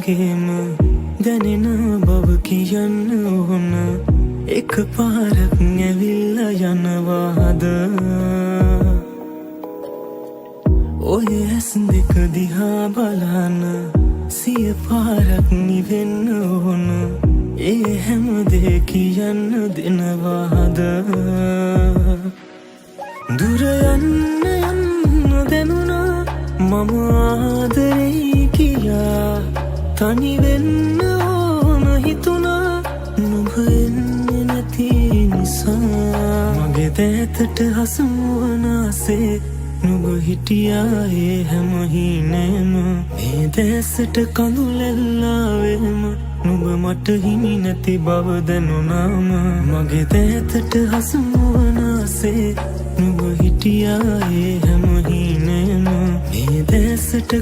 වගේම දැනෙන බව කියන්න ඕන. එක පාරක් ඇවිල්ලා යනවාද? ඔය ඇස් දෙක දිහා බලන සිය පාරක් නිවෙන්න ඕන. ඒ හැම දේ කියන්න දෙනවාද? දුර යන්න යන්න දැනුණා මම ආදරෙයි කියා. තනි වෙන්න ඕන හිතුණා නුඹ එන්නේ නැති නිසා. මගේ දෑතට හසුවනාසේ නුඹ හිටියා ඒ හැම හීනේම. මේ දැසට කඳුලැල්ලාවෙම නුඹ මට හිමි නැති බව දැනුණාම. මගේ දෑතට හසුවනාසේ නුඹ හිටියා ඒ හැම හීනේම. මේ දැසට